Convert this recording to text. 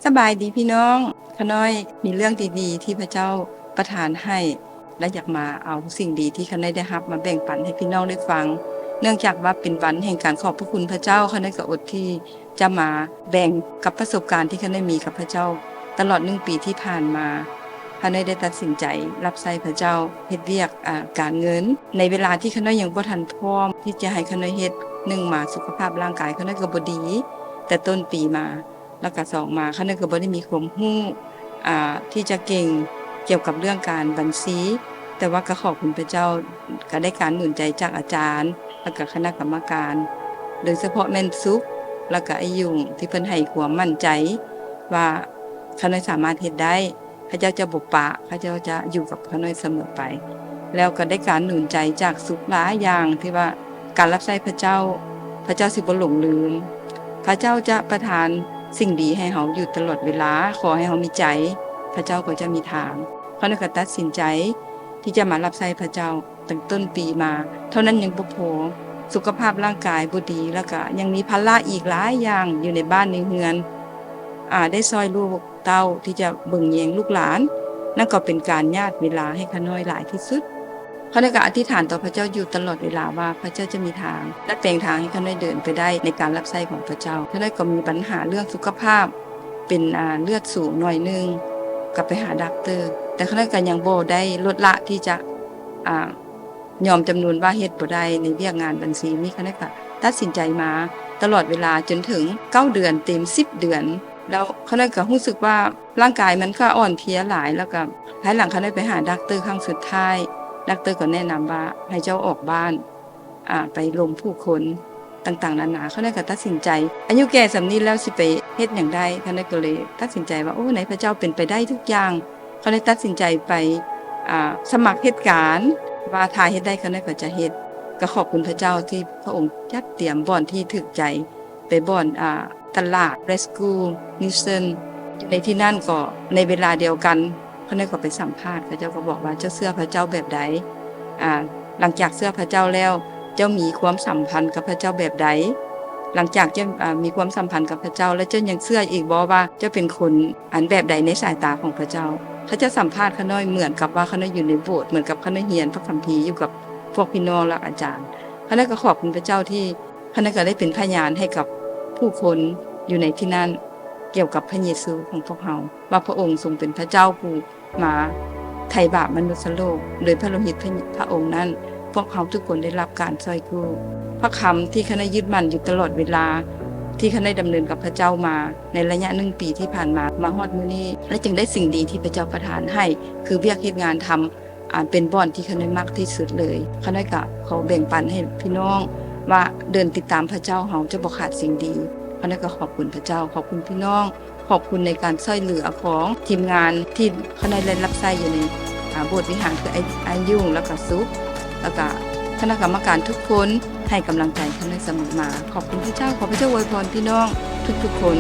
ສະບາຍດີພີ່ນ້ອງ, ຂ້ານ້ອຍມີເລື່ອງດີໆທີ່ພະເຈົ້າປະທານໃຫ້ ແລະ ຢາກມາເອົາສິ່ງດີທີ່ຂ້ານ້ອຍໄດ້ຮັບມາແບ່ງປັນໃຫ້ພີ່ນ້ອງໄດ້ຟັງ. ເນື່ອງຈາກວ່າເປັນວັນແຫ່ງການຂອບພະຄຸນພະເຈົ້າ, ຂ້ານ້ອຍກໍອົດທີ່ຈະມາແບ່ງກັບປະສົບການທີ່ຂ້ານ້ອຍມີກັບພະເຈົ້າຕະຫຼອດໜຶ່ງປີທີ່ຜ່ານມາ. ຂ້ານ້ອຍໄດ້ຕັດສິນໃຈຮັບໃຊ້ພະເຈົ້າ, ເຮັດວຽກ ອາ ການເງິນ ໃນເວລາທີ່ຂ້ານ້ອຍຍັງບໍ່ທັນພ້ອມທີ່ຈະໃຫ້ຂ້ານ້ອຍເຮັດ. ໜຶ່ງມາ ສຸຂະພາບຮ່າງກາຍຂ້ານ້ອຍກໍບໍ່ດີແຕ່ຕົ້ນປີມາ. ແລ້ວກະສອງມາ ຂ້ານ້ອຍກໍບໍ່ໄດ້ມີຄວາມຮູ້ ອ່າ ທີ່ຈະເກັ່ງກ່ຽວກັບເລື່ອງການບັນຊີ, ແຕ່ວ່າກໍຂອບຄຸນພະເຈົ້າ, ກໍໄດ້ການໜູນໃຈຈາກອາຈານ ແລ້ວກະຄະນະກຳມະການ ໂດຍສະເພາະແມ່ນສຸກ ແລ້ວກະໄອ້ຍຸງ ທີ່ເພິ່ນໃຫ້ຄວາມໝັ້ນໃຈວ່າຂ້ານ້ອຍສາມາດເຮັດໄດ້. ເຂົາເຈົ້າຈະບໍ່ປະ, ເຂົາເຈົ້າຈະຢູ່ກັບຂ້ານ້ອຍສະເໝີໄປ. ແລ້ວກໍໄດ້ການໜູນໃຈຈາກສຸກຫຼາຍຢ່າງ ທີ່ວ່າການຮັບໃຊ້ພະເຈົ້າ, ພະເຈົ້າຊິບໍ່ຫຼົງລືມ, ພະເຈົ້າຈະປະທານສິ່ງດີໃຫ້ເຮົາຢູ່ຕະຫຼອດເວລາ. ຂໍໃຫ້ເຮົາມີໃຈ, ພະເຈົ້າກໍຈະມີທາງ. ຂ້ານ້ອຍກໍຕັດສິນໃຈທີ່ຈະມາຮັບໃຊ້ພະເຈົ້າ. ຕັ້ງຕົ້ນປີມາເທົ່ານັ້ນຍັງບໍ່ພໍ, ສຸຂະພາບຮ່າງກາຍບໍ່ດີ ແລ້ວກະຍັງມີພາລະອີກຫຼາຍຢ່າງຢູ່ໃນບ້ານໃນເຮືອນ, ອາ ໄດ້ຊ່ອຍລູກເຕົ້າທີ່ຈະເບິ່ງແຍງລູກຫຼານ, ນັ້ນກໍເປັນການຍາດເວລາໃຫ້ຂ້ານ້ອຍຫຼາຍທີ່ສຸດ. ຂ້ານ້ອຍກໍອະທິຖານຕໍ່ພະເຈົ້າຢູ່ຕະຫຼອດເວລາວ່າພະເຈົ້າຈະມີທາງ ແລະ ແປງທາງໃຫ້ຂ້ານ້ອຍເດີນໄປໄດ້ໃນການຮັບໃຊ້ຂອງພະເຈົ້າ. ຂ້ານ້ອຍກໍມີບັນຫາເລື່ອງສຸຂະພາບ ເປັນ ອ່າ ເລືອດສູງໜ້ອຍໜຶ່ງ, ກໍໄປຫາດັອກເຕີ, ແຕ່ຂ້ານ້ອຍກໍຍັງບໍ່ໄດ້ລົດລະທີ່ຈະ ອ່າ ຍອມຈຳນວນວ່າເຮັດບໍ່ໄດ້ໃນວຽກງານບັນຊີນີ້. ຂ້ານ້ອຍກໍຕັດສິນໃຈມາຕະຫຼອດເວລາຈົນເຖິງເກົ້າເດືອນເຕັມ, ສິບເດືອນ, ແລ້ວຂ້ານ້ອຍກໍຮູ້ສຶກວ່າຮ່າງກາຍມັນກໍອ່ອນເພຍຫຼາຍ, ແລ້ວກໍພາຍຫຼັງຂ້ານ້ອຍໄປຫາດັອກເຕີຄັ້ງສຸດທ້າຍ, ດັອກເຕີກໍແນະນຳວ່າໃຫ້ເຈົ້າອອກບ້ານ ອາ ໄປລົມຜູ້ຄົນຕ່າງໆນານາ. ຂ້ານ້ອຍກໍຕັດສິນໃຈ, ອາຍຸແກ່ສ່ຳນີ້ແລ້ວ ຊິໄປເຮັດຫຍັງໄດ້? ຂ້ານ້ອຍກໍເລີຍຕັດສິນໃຈວ່າ ໂອ້ ໃນພະເຈົ້າເປັນໄປໄດ້ທຸກຢ່າງ. ຂ້ານ້ອຍຕັດສິນໃຈໄປ ອາ ສະໝັກເຮັດການ, ວ່າຖ້າເຮັດໄດ້ ຂ້ານ້ອຍກໍຈະເຮັດ. ກໍຂອບຄຸນພະເຈົ້າທີ່ພະອົງຈັດຕຽມບ່ອນທີ່ຖືກໃຈ, ໄປບ່ອນ ອາ ຕະຫຼາດ Rescue Mission ຢູ່ໃນທີ່ນັ້ນ. ກໍໃນເວລາດຽວກັນ ຂ້ານ້ອຍກໍໄປສຳພາດ, ເຂົາເຈົ້າກໍບອກວ່າ ເຈົ້າເຊື່ອພະເຈົ້າແບບໃດ? ອາ ຫຼັງຈາກເຊື່ອພະເຈົ້າແລ້ວ ເຈົ້າມີຄວາມສຳພັນກັບພະເຈົ້າແບບໃດ? ຫຼັງຈາກເຈົ້າ ອາ ມີຄວາມສຳພັນກັບພະເຈົ້າແລ້ວ ເຈົ້າຍັງເຊື່ອອີກບໍ່ວ່າເຈົ້າເປັນຄົນອັນແບບໃດໃນສາຍຕາຂອງພະເຈົ້າ? ເຂົາເຈົ້າສຳພາດຂ້ານ້ອຍເໝືອນກັບວ່າຂ້ານ້ອຍຢູ່ໃນໂບດ, ເໝືອນກັບຂ້ານ້ອຍຮຽນພະຄຳພີຢູ່ກັບພວກພີ່ນ້ອງ ແລະ ອາຈານ. ຂ້ານ້ອຍກໍຂອບຄຸນພະເຈົ້າທີ່ ຂ້ານ້ອຍກໍໄດ້ເປັນພະຍານໃຫ້ກັບຜູ້ຄົນຢູ່ໃນທີ່ນັ້ນ ກ່ຽວກັບພະເຢຊູຂອງພວກເຮົາ ວ່າພະອົງຊົງເປັນພະເຈົ້າຜູ້ມາໄຖ່ບາບມະນຸດສະໂລກ. ໂດຍພະໂລຫິດພະ ພະອົງນັ້ນ ພວກເຮົາທຸກຄົນໄດ້ຮັບການຊ່ອຍກູ້. ພະຄຳທີ່ຂ້ານ້ອຍຍຶດໝັ້ນຢູ່ຕະຫຼອດເວລາທີ່ຂ້ານ້ອຍດຳເນີນກັບພະເຈົ້າມາໃນໄລຍະໜຶ່ງປີທີ່ຜ່ານມາ ມາຮອດມື້ນີ້ ແລະ ຈຶ່ງໄດ້ສິ່ງດີທີ່ພະເຈົ້າປະທານໃຫ້ ຄືວຽກເຮັດງານທຳ ອາ ເປັນບ່ອນທີ່ຂ້ານ້ອຍມັກທີ່ສຸດເລີຍ. ຂ້ານ້ອຍກະຂໍແບ່ງປັນໃຫ້ພີ່ນ້ອງວ່າເດີນຕິດຕາມພະເຈົ້າ ເຮົາຈະບໍ່ຂາດສິ່ງດີ. ຂ້ານ້ອຍກະຂອບຄຸນພະເຈົ້າ, ຂອບຄຸນພີ່ນ້ອງ, ຂອບຄຸນໃນການຊ່ອຍເຫຼືອຂອງທີມງານທີ່ຂ້ານ້ອຍໄດ້ຮັບໃຊ້ຢູ່ໃນ ອາ ໂບດວິຫານ ຄືອ້າຍ ອ້າຍຍຸງ ແລ້ວກະສຸກ ແລ້ວກະຄະນະກຳມະການທຸກຄົນໃຫ້ກຳລັງໃຈຂ້ານ້ອຍສະເໝີມາ. ຂອບຄຸນພະເຈົ້າ, ຂໍພະເຈົ້າອວຍພອນພີ່ນ້ອງທຸກໆຄົນ.